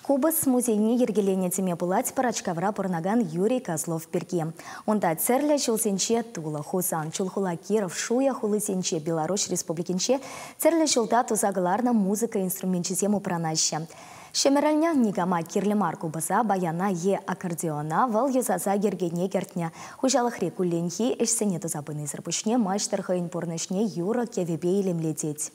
Купӑс музейне йӗркеленӗ теме пулать Пӑрачкавра пурӑнакан Юрий Козлов пирки. Унта тӗрлӗ ҫулсенче Тула, Хусан, Чулхула, Киров, Шуя хулисенче, Беларуҫ Республикинче тӗрлӗ ҫулта туса кӑларнӑ музыка инструменчӗсем упранаҫҫӗ. Ҫӗмӗрӗлнӗ никама кирлӗ мар купӑса, баяна е аккордеона вӑл юсаса йӗркене кӗртнӗ. Хуҫалӑхри кулленхи ӗҫсене туса пынисӗр пуҫне маҫтӑр хӑйӗн пурнӑҫне юрӑ-кӗвӗпе илемлетет.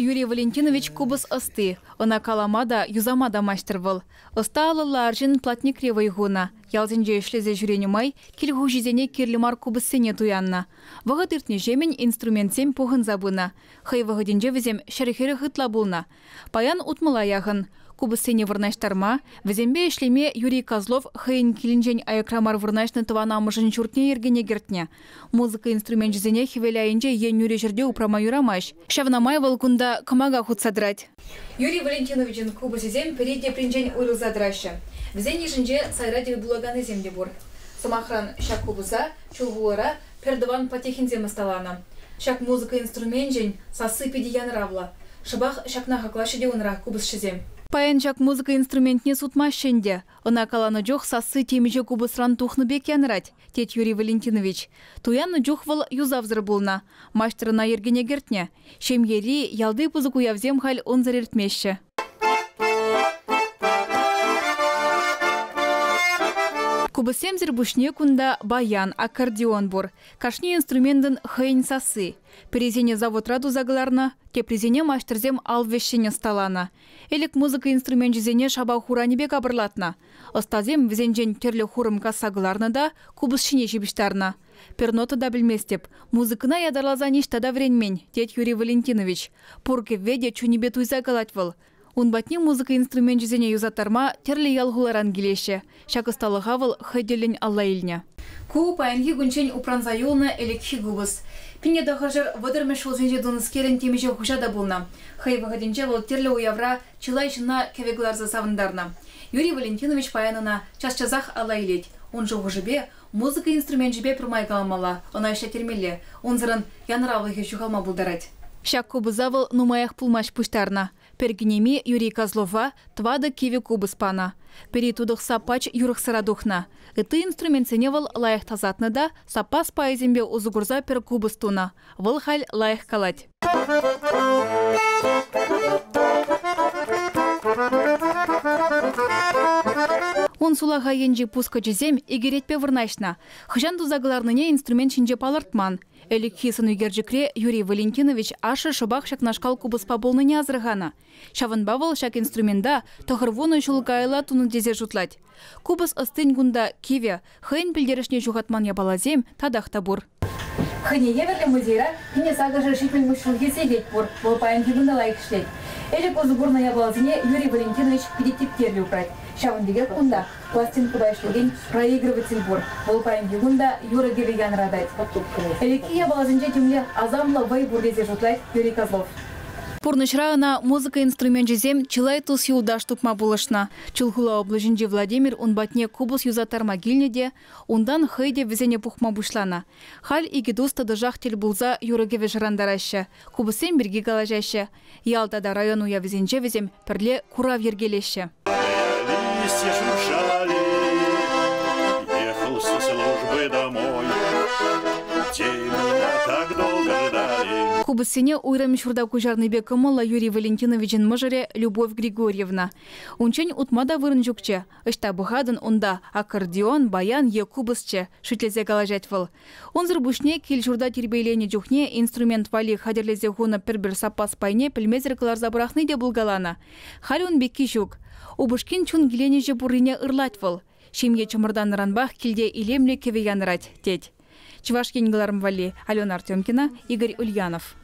Юрий Валентинович купӑс ӑсти. Ӑна калама та, юсама та маҫтӑр вӑл. Ӑста алӑллӑ арҫын платникре вӑй хунӑ. Ялсенче ӗҫлесе ҫӳренӗ май кил хуҫисене кирлӗ мар купӑссене туяннӑ. Вӑхӑт иртнӗҫемӗн инструментсем пухӑнса пынӑ. Хӑй вӑхӑтӗнче вӗсем 140 ытла пулнӑ. Паян утмӑла яхӑн. Купӑссене вырнаҫтарма, вӗсемпе ӗҫлеме Юрий Козлов хӑйӗн килӗнчен аякра мар вырнаҫнӑ тӑван амӑшӗн ҫуртне йӗркене кӗртнӗ. Музыка инструменчӗсене хӗвел айӗнче е нӳрӗ ҫӗрте упрама юрамасть. Ҫавна май вӑл кунта кӑмака хутса тӑрать. Юрий Валентиновичӑн купӑсӗсем пӗри тепринчен уйрӑлса тӑраҫҫӗ. Вӗсен йышӗнче сайра тӗл пулаканнисем те пур. Сӑмахран, ҫак купӑса Чулхулара пӗртӑван Потехинсем ӑсталанӑ. Ҫак музыка инструменчӗн сасси питӗ янӑравлӑ. Шӑпах ҫакна хаклаҫҫӗ те унра купӑсҫӑсем. Паян ҫак музыка инструментне сутмаҫҫӗ ӗнтӗ. Ӑна каланӑ чух сасси темиҫе купӑсран тухнӑ пек янӑрать, тет Юрий Валентинович. Туяннӑ чух вӑл юсавсӑр пулнӑ. Маҫтӑр ӑна йӗркене кӗртнӗ. Ҫемьери, ялти пысӑк уявсем халь унсӑр иртмеҫҫӗ. Купӑссемсӗр пуҫне кунта баян, аккордеон пур. Кашни инструментӑн хӑйӗн сасси. Пӗрисене заводра туса кӑларнӑ, теприсене маҫтӑрсем ал вӗҫҫӗн ӑсталанӑ. Ӗлӗк музыка инструменчӗсене шапа хуранӗпе капӑрлатнӑ. Ӑстасем вӗсенчен тӗрлӗ хурӑм касса кӑларнӑ та купӑс ҫине ҫыпӑҫтарнӑ. Пӗр нота та пӗлместӗп. Музыкӑна ятарласа ниҫта та вӗренмен, тет Юрий Валентинович. Пур кӗвве те чунӗпе туйса калать вӑл. Ун патне музыка инструменчӗсене юсаттарма тӗрлӗ ял-хуларан килеҫҫӗ. Ҫак ӑсталӑха вӑл хӑй тӗллӗн алла илнӗ. Ку паянхи кунччен упранса юлнӑ ӗлӗкхи купӑс. 1930-мӗш ҫулсенче тунӑскерӗн темиҫе хуҫа та пулнӑ. Хӑй вӑхӑтӗнче вӑл тӗрлӗ уявра чылай ҫынна кӗвӗ кӑларса савӑнтарнӑ. Юрий Валентинович паян ӑна час-часах алла илет. Ун шухӑшӗпе, музыка инструменчӗпе пӗрмай каламалла, ӑна ӗҫлеттермелле, унсӑрӑн янӑравлӑхӗ ҫухалма пултарать. Ҫак купӑса вӑл нумаях пулмасть пуҫтарнӑ. Пӗр кинеми Юрий Козлова тӑватӑ кивӗ купӑс панӑ. Пӗри тутӑхса пач юрӑхсӑра тухнӑ. Ытти инструментсене вӑл лайӑх тасатнӑ та саппас пайӗсемпе усӑ курса пӗр купӑс тунӑ. Вӑл халь лайӑх калать. Ун сулахай енчи пускӑчӗсем икӗ ретпе вырнаҫнӑ. Хӑҫан туса кӑларнине инструмент ҫинче палӑртман. Ӗлӗкхи сӑнӳкерчӗкре Юрий Валентинович ашшӗ шӑпах ҫакнашкал купӑспа пулнине асӑрханӑ. Ҫавӑнпа вӑл ҫак инструмента 90 ҫул каялла тунӑ тесе шутлать. Купӑс ӑстин кунта кивӗ, хӑйӗн пӗлтерӗшне ҫухатман япаласем татах та пур. Хӑйне евӗрлӗ музейра 1870 ҫулхи сехет пур. Вӑл паянхи кун та лайӑх ӗҫлет. Ӗлӗк усӑ курнӑ япаласене Юрий Валентинович питӗ типтерлӗ упрать. Ҫавӑн пекех кунта пластинкӑпа ӗҫлекен проигрыватель пур. Вӑл паянхи кун та юрӑ-кӗвӗ янӑратать. Ӗлӗкхи япаласенче темле асамлӑ вӑй пур тесе шутлать Юрий Козлов. Пурнӑҫра ӑна музыка инструменчӗсем чылай тус-юлташ тупма пулӑшнӑ. Чулхула облаҫӗнчи Владимир ун патне купӑс юсаттарма килнӗ те унтан хӑй те вӗсене пухма пуҫланӑ. Халь икӗ тус тӑтӑшах тӗл пулса юрӑ-кӗвӗ шӑрантараҫҫӗ, купӑссем пирки калаҫаҫҫӗ. Ял тата район уявӗсенче вӗсем пӗрле курав йӗркелеҫҫӗ. Листья шуршали, ехал со службы домой. Где меня так долго ждали. Купӑссене уйрӑм ҫурта куҫарнипе кӑмӑллӑ Юрий Валентиновичӑн мӑшӑрӗ Любовь Григорьевна. Унччен утма та вырӑн ҫукчӗ. Ӑҫта пӑхатӑн унта аккордеон, баян е купӑсчӗ, шӳтлесе калаҫать вӑл. Унсӑр пуҫне кил-ҫурта тирпейленӗ чухне инструмент валли хатӗрлесе хунӑ пӗр-пӗр саппас пайне пӗлмесӗр кӑларса пӑрахни те пулкаланӑ. Халь ун пекки ҫук. Упӑшкин чун киленӗҫӗ пуррине ырлать вӑл. Ҫемье чӑмӑртаннӑранпах килте илемлӗ кӗвӗ янӑрать, тет. Чӑваш Ен кӑларӑм валли Алена Артемкина, Игорь Ульянов.